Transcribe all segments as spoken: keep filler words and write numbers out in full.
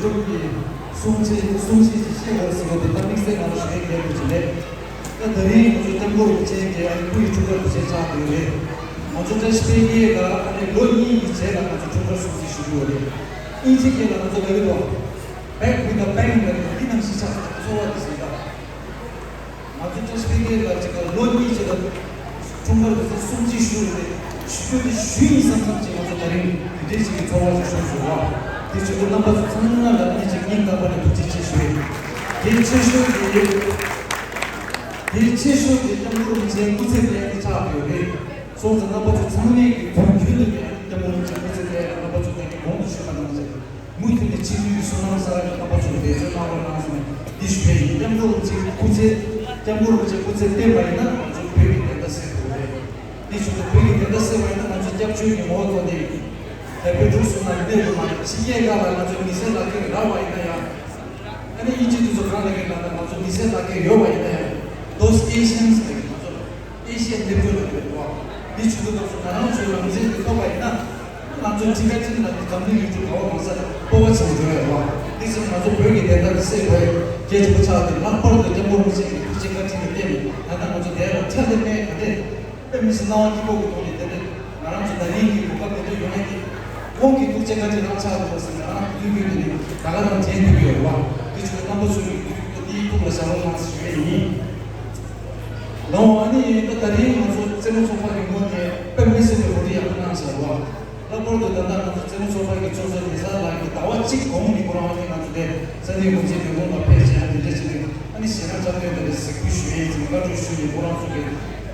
གསུང་བྱེད་གསུང་བཤད་ཅིག་བཤད་དགོས་ཟེར་བ་དེ་ད་དམིགས་བསལ་ང་ལ་ཞུ་ཡས་གལ་ཡོད་ཀྱི་རེད། ད་ད་རིང་ང་ཚོ་སྐྱབས་མགོན་རིན་པོ་ཆེ་གི་ཨ་ནི་སྐུ་ཡི་འཁྲུངས་སྐར་དུས་ཆེན་ཆགས་བསྡད་ཡོད་རེད། ང་ཚོ་བཀྲ་ཤིས་འཕེལ་རྒྱས་ལ་ཨ་ནི་ལོ་གཉིས་ཀྱི་རྗེས་ལ་ང་ཚོ་འཁྲུངས་སྐར་སྲུང་བརྩི་ཞུ་གི་ཡོད་རེད། དབྱིན་ཇི་སྐད་ལ་ང་ཚོ་ལབ་ཀྱི་འདུག Back with a bang ལབ་ཀྱི་འདུག་འདི་ནང་བཞིན་ཆགས་སོང་ཚོར་བ་དེ་ཟིན་ད། ང་ཚོ་བཀྲ་ཤིས་འཕེལ་རྒྱས་ལགས་ཀྱིས་ལོ་གཉིས་ཀྱི་ལ་འཁྲུངས་སྐར་དུས་ཆེན་སྲུང་བརྩི་ཞུས་རེད། ཞུ་རྒྱུ་དེ་ཞུས་ཡིན་བསམ་བསམ་ཅིག་ང་ཚོ་ད་རིང་དེ་འདྲའི་ཅིག་གི་ཚོར་བ་ཅིག་བྱུང་སོང་བ། དེ་བྱེད་དུས་རྣམ་པ་ཚོ་ཚང་མ་ལ་ངས་ཅིག་སྙིང་ཐག་པ་ནས་ཐུགས་རྗེ་ཆེ་ཞུ་ཡིན། དེ་ཆེ་ཤོས་དེ་དེ་ཆེ་ཤོས་དེ་སྐྱབས་མགོན་རིན་པོ་ཆེའི་སྐུ་ཚེ་དེ་ཨ་ནི་ཆགས་ཡོད་རེད། སོང་ཙང་རྣམ་པ་ཚོ་ཚང་མས་ཀྱི་དོན་རྒྱུན་དུ་ནས་ཨ་ནི་སྐྱབས་མགོན་རིན་པོ་ཆེའི་སྐུ་ཚེ་དེ་རྣམ་པ་ཚོ་ད་གིན་གོང་དུ་ཞུས་པ་ནང་བཞིན། མུ་མཐུད་ནས་ཕྱི་ཚུལ་གྱི་བསོད་ནམས་གསར་པའི་རྣམ་པ་ཚོར་འབད་བརྩོན་གནང་རོགས་གནང་ཟེར་ནས་འདི་ཞུ་ཡ་ཡིན། སྐྱབས་མགོན་རིན་པོ་ཆེའི་སྐུ་ཚེ། སྐྱབས་མགོན་རིན་པོ་ཆེའི་སྐུ་ཚེ་བརྟན་པ་ཡིན་ན་ང་ཚོ་བོད་ཀྱི་བདེན་མཐའ་གསལ་ཐུབ་རེད། འདི་ཞུ་དུས་བོད་ཀྱི་བདེན་མཐའ་གསལ་བ་ཡིན་ན་ང་ཚོ་སྐྱབས་བཅོལ་གྱི་ངོ་བོ་ཐོག་ནས་དད་པའི་འབྲུག་གསུམ་ན་འདི་རུ་མ་ཕྱི་རྒྱལ་ཁག་ལ་ང་ཚོ་མི་སེར་ལག་ཁྱེར་རག་པ་ཡིན་ན་ཡང་། ཨ་ནི་དབྱིན་ཇི་དེ་ཚོ་གང་ལ་གིན་ལ་ང་ཚོ་མི་སེར་ལག་ཁྱེར་ཡོད་པ་ཡིན་ན་ཡང་། Those Asians ལ་ང་ཚོ། ཨེ་ཤི་ཡའི་སླེབས་སྐྱོད་ལ་ཡོད་པ། འདི་བྱེད་དུས་སྐབས་སུ་ང་རང་ཚོའི་ལམ་སེང་དེ་ཐོབ་པ་ཡིན་ན། ང་ཚོའི་འདི་ག་ཅིག་ལ་འདི་འཛམ་གླིང་ཡུལ་གྲུ་ག་བ་གང་སར་སྤོབས་པ་ཆེན་པོ་ཡོད་རེད་བ། འདི་ཚོ་ང་ཚོ་བོད་ཀྱི་བདེན་མཐའ་འདི་གསལ་བའི་རྒྱལ་ཆེན་པོ་ཆགས་ཏེ་ལྷག་པར་དུ་སྐྱབས་མགོན་རིན་པོ་ཆེ་གི་ཐུགས་རྗེ་བཀའ་དྲིན་གྱི་སྟེང་ནས་ད་ལྟ་ང་ཚོ་འདིར་ལ་ཁྲལ་ལས་མེད་ག་དེ། དཔེ་མི་སྲིད་སྣང་བ་སྐྱིད་པོ་གི་ཐོག་ནས་དེ་འདྲ་ང་རང་ཚོ་ད་རིང་གི་གོ་སྐབས་དེ་འདྲ་ཡོང་ཡ་དེ། ཁོང་གི་ཐུགས་རྗེ་བཀའ་དྲིན་རང་ཆགས་འདུག་ཟེར་ནས་ང་རང་དུས་རྒྱུན་དུ་ནི་ད་ག་རང་དྲན་ཐུབ་ཀྱི་ཡོད་རེད་བ། དེ་ཚོ་རྣམ་པ་ཚོ་གི་དུས་རྒྱུན་དུ་དེའི་ཐུགས་ལ་བཞག་རོགས་གནང་ཞུ་ཡ་ཡིན། ལའོ་ཨ་ནི་ད་ད་རིང་ང་ཚོ་རྩེད་མོ་ཚོགས་པ་གི་ངོས་ནས་དཔེ་མི་སྲིད་པའི་གོ་སྒྲིག་ཡག་པོ་གནང་ཤག་རེད་བ། ལྷག་པར་དུ་ད་ལྟ་ང་ཚོ་རྩེད་མོ་ཚོགས་པ་གི་ཚོགས་གཙོ་ཉེ་ས་ལགས་ཀྱིས་ཟླ་བ་གཅིག་གོང་ནས་ཁོ་རང་ཨ་ནི་ང་ཚོ་དེ་ས་གནས་འགོ་འཛིན་ལས་ཁུངས་ལ་ཕེབས་བྱས་ཨ་ནི་འདི་འདྲ་བྱས་ནས་ཨ་ནི་ཞེ་དྲག་འཁྲབ་སྟོན་དེ་འདྲ་གཟིགས་འབུལ་ཞུ་ཡས་ཟེར་ནས་བཀའ་འཁྲོལ་ཞུས་ནས་ཁོ་རང་ཚོ་གི་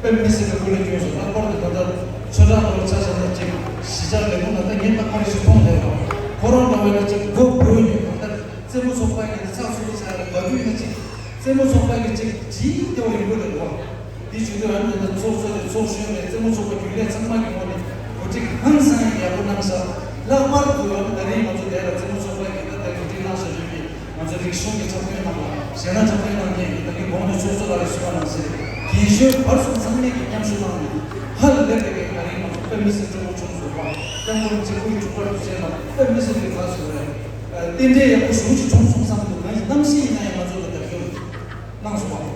དཔེ་མི་སྲིད་པའི་སྐུ་ལས་བསྐྱོན་སོང་། ལྷག་པར་དུ་ད་ལྟ་ཆོས་གྲགས་ལོར་ཆ་བཞག་ན་ཅིག་གཞིས་ཆགས་ལས་ཁུངས་ལ་ད་ངས་ད་ཁ་རེ་ཞིག་མཐོང་བསྡད་རོགས། ཁོ་རང་འདྲ་བ་ཡིན་ན་ཅིག་མགོ་སྒུར་ནས་གང་ལྟར་རྩེད་མོ་ཚོགས་པ་ཡིན་ན་ཚགས་ཚུད་པོ་བྱས་ལ་ག་དུས་ཡིན་ན་ཅིག་རྩེད་མོ་ཚོགས་པ་གི་ཅིག་ཇི་ལྟ་བུ་ཡིན་དགོས་རེད་རོགས། འདི་བྱེད་དུས་ཨ་ནི་ད་ཚོགས་གཙོ་དེ་ཚོགས་གཞོན་ནས་རྩེད་མོ་ཚོགས་པ་རྒྱུན་ལས་ཚང་མ་གི་ངོས་ནས་གོ་སྒྲིག་ཧང་སང་ཡག་པོ་གནང་ཤག་ལྷག་པར་དུ་ཨ་ནི་ད་རིང་ང་ཚོ་དེ་ལ་རྩེད་མོ་ཚོགས་པ་གི་ད་ལྟ་གོ་སྒྲིག་གནང་ཤག་ཡོད་པའི་ང་ཚོ་རིག་གཞུང་གི་འཁྲབ་སྟོན་གནང་བ་གཞས་སྣ་འཁྲབ་སྟོན་གནང་མཁན་གྱི་ད་གིན་གོང་དུ་ཚོགས་གཙོ་ལགས་ཀྱིས་ཞུ་བ་ནང་བཞིན་རྒན་གཞོན་བར་གསུམ་ཚང་མས་ཀྱི་མཉམ་ཞུགས་གནང་ནས་ཧ་ལས་པའི་ད་རིང་ང་ཚོ་དཔེ་མི་སྲིད་སྤྲོ་པོ་བྱུང་སོང་བ། སྐྱབས་མགོན་རིན་པོ་ཆེ་སྐུ་ཡི་འཁྲུངས་སྐར་དུས་ཆེན་ལ་དཔེ་མི་སྲིད་པའི་ཁ་ཟེར་བ་རེད། རྟེན་འབྲེལ་ཡག་པོ་ཞེ་པོ་ཅིག་བྱུང་སོང་བསམ་འདུག་ང་ཡི་གནམ་གཤིས་ཡིན་ན་ཡང་ང་ཚོ་ལ་རྒྱབ་སྐྱོར་གནང་སོང་བ།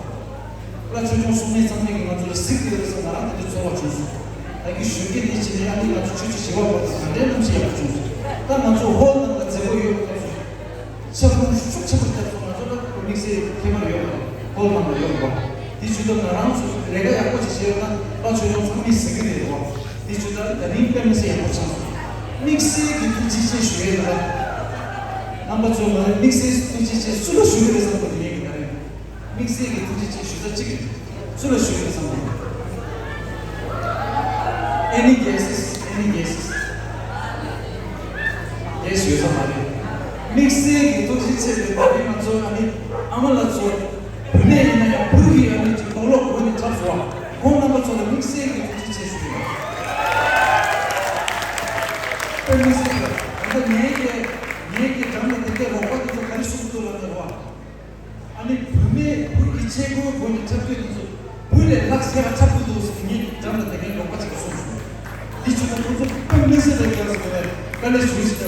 བླ་ཆོས་སྐྱོང་སྲུང་མའི་ཚང་མས་ཀྱིས་ང་ཚོ་ལ་གཟིགས་ཏེ་ཡོད་ཟེར་ང་རང་དེ་འདྲའི་ཚོར་བ་བྱུང་སོང་། ད་གིན་གཞོན་སྐྱེས་དེ་ཕྱིན་ནས་ཨ་ནི་ང་ཚོ་ཆོས་ཀྱི་བྱེས་པ་བར་དུ་ག་འདྲའི་གནམ་གཤིས་ཡག་པོ་བྱུང་སོང་། ད་ང་ཚོ་ཧོལ་ནང་ལ་མཛད་སྒོ་ཡོད་པ་སྐབས་སུ། ཆབ་ལུང་ཤུགས་ཆེན་པོ་བརྒྱབ་སོང་། ང་ཚོ་ལ་དམིགས་བསལ་ཁྱད་པར་ཡོད་པ། ཧོལ་ནང་ལ་ཡོད་པ། དེ་བྱེད་དུས་ང་རང་ཚོ་ལས་ཀ་ཡག་པོ་ཞིག་བྱས་ཡོད་ན་བླ་ཆོས་སྐྱོང་ཚང་མས་གཟིགས་ཀྱི་རེད་པ། དེ་བྱེད་དུས་ད་རིང་དཔེ་མི་སྲིད་ཡག་པོ་ཆགས་སོང་། དམིགས་བསལ་གྱི་ཐུགས་རྗེ་ཆེ་ཞུ་ཡས་ལ། རྣམ་པ་ཚོས་ང་དམིགས་བསལ་ཐུགས་རྗེ་ཆེ་སུ་ལ་ཞུ་གི་རེད་བསམ་པ་དེ་ངས་ཀྱི་ད་རེད། དམིགས་བསལ་གྱི་ཐུགས་རྗེ་ཆེ་ཞུ་ས་གཅིག་རེད། སུ་ལ་ཞུ་གི་རེད་བསམ་པ། Any guesses? Any guesses? Guess ཡོད་ས་མ་རེད། དམིགས་བསལ་གྱི་ཐུགས་རྗེ་ཆེ་དེ་ད་རེས་ང་ཚོ་ཨ་ནི་ཨ་མ་ལགས་ཚོ་བུད་མེད་ཡིན་ན་ཡང་བུ་གི་ཨ་ནི་ཅིག་དུག་ལོག་གོན་ནས་འཁྲབ་སོང་བ། ཁོང་རྣམ་པ་ཚོ་ལ་དམིགས་བསལ་གྱི་ཐུགས་རྗེ་ཆེ་ཞུ་གི་ཡོད། དཔེ་མི་སྲིད་པ། ད་ལྟ་ངའི་གི་ངའི་གི་འགྲམ་ལ་དེ་གའི་རོགས་པ་དེ་ཚོ་ག་རེ་གསུང་གི་འདུག་ལབ་ན་རོ། ཨ་ནི་བུད་མེད་བུ་གི་ཆས་གོས་གོན་ནས་འཁྲབ་སྟོན་དེ་ཚོ་བུ་ལས་ལྷག་ཟེར་བ་འཁྲབ་གི་འདུག་ཟེར་ངའི་འགྲམ་ལ་དེ་གའི་རོགས་པ་ཅིག་གིས་གསུངས་སོང་། འདི་བྱུང་ན་ཁོ་ཚོ་དཔེ་མི་སྲིད་པའི་རྒྱལ་ཟེར་བའི་དཀའ་ལས་ཞུ་ཞིག་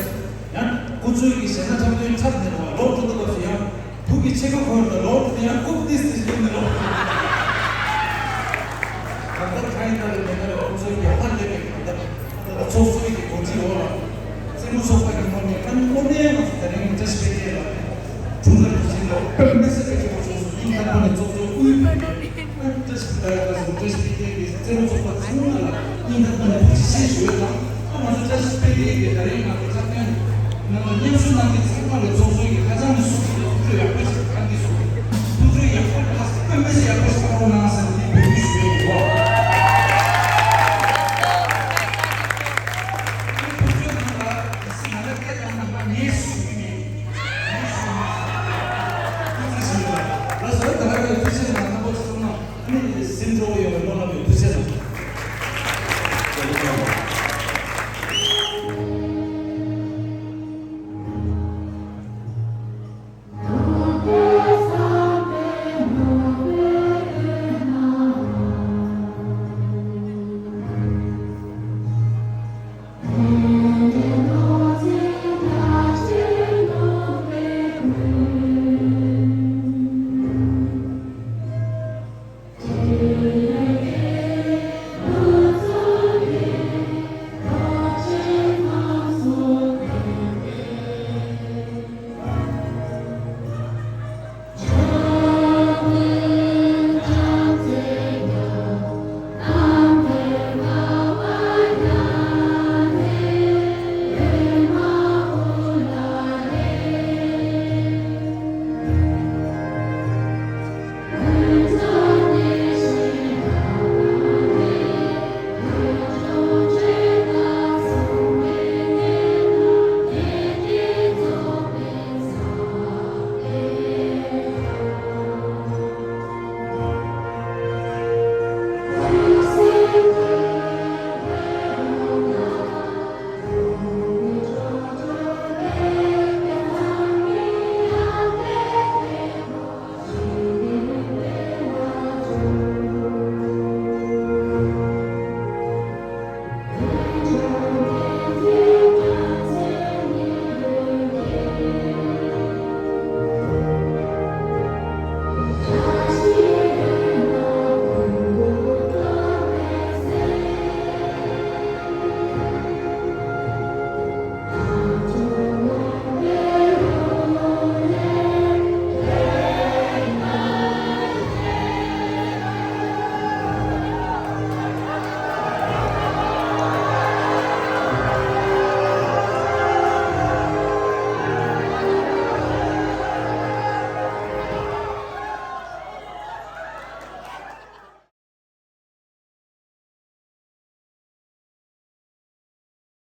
ཡང་ཁོ་ཚོའི་གི་གཞས་སྣ་འཁྲབ་སྟོན་འཁྲབ་ནས་རོགས་ལོག་འགྲོ་འདུག་སྐབས་སུ་ཡང་། བུ་གི་ཆས་གོས་གོན་དང་ལོག་དེ་ཡང་རྐུབ་ཏིས་ཏིས་ཡོད་མི་རུང་། གང་ལྟར་གང་ཡིན་ན་རེ་མེད་ན་རེ་ཁོང་ཚོའི་རྒྱལ་ཁ་ལེན་པའི་གང་ལྟར་ད་ལྟ་ཚོགས་གཙོའི་གི་གོ་སྒྲིག་འོག་ལ་རྩེད་མོ་ཚོགས་པ་གི་ངོས་ནས་ཨ་ནི་དངོས་གནས་ང་ཚོ་ད་རིང་བཀྲ་ཤིས་པད་མའི་ལ་འཁྲུངས་སྐར་དུས་ཆེན་ལ་དཔེ་མི་སྲིད་པའི་སྐྱིད་པོ་བྱུང་སོང་། སྙིང་ཐག་པ་ནས་ཚོགས་གཙོ་དབུས་པའི་བཀྲ་ཤིས་པད་མ་ལ་སོགས་བཀྲ་ཤིས་པད་མའི་གི་རྩེད་མོ་ཚོགས་པ་ཚང་མ་ལ་སྙིང་ཐག་པ་ནས་ཐུགས་རྗེ་ཆེ་ཞུ་ཡོད་དང་། ཨ་ང་ཚོ་བཀྲ་ཤིས་པད་མའི་གི་ད་རིང་ང་ཚོ་འཁྲབ་སྟོན་ནང་ལ་མཉམ་ཞུགས་གནང་མཁན་ཚང་མ་ལ་ཚོགས་གཙོའི་གི་ཁ་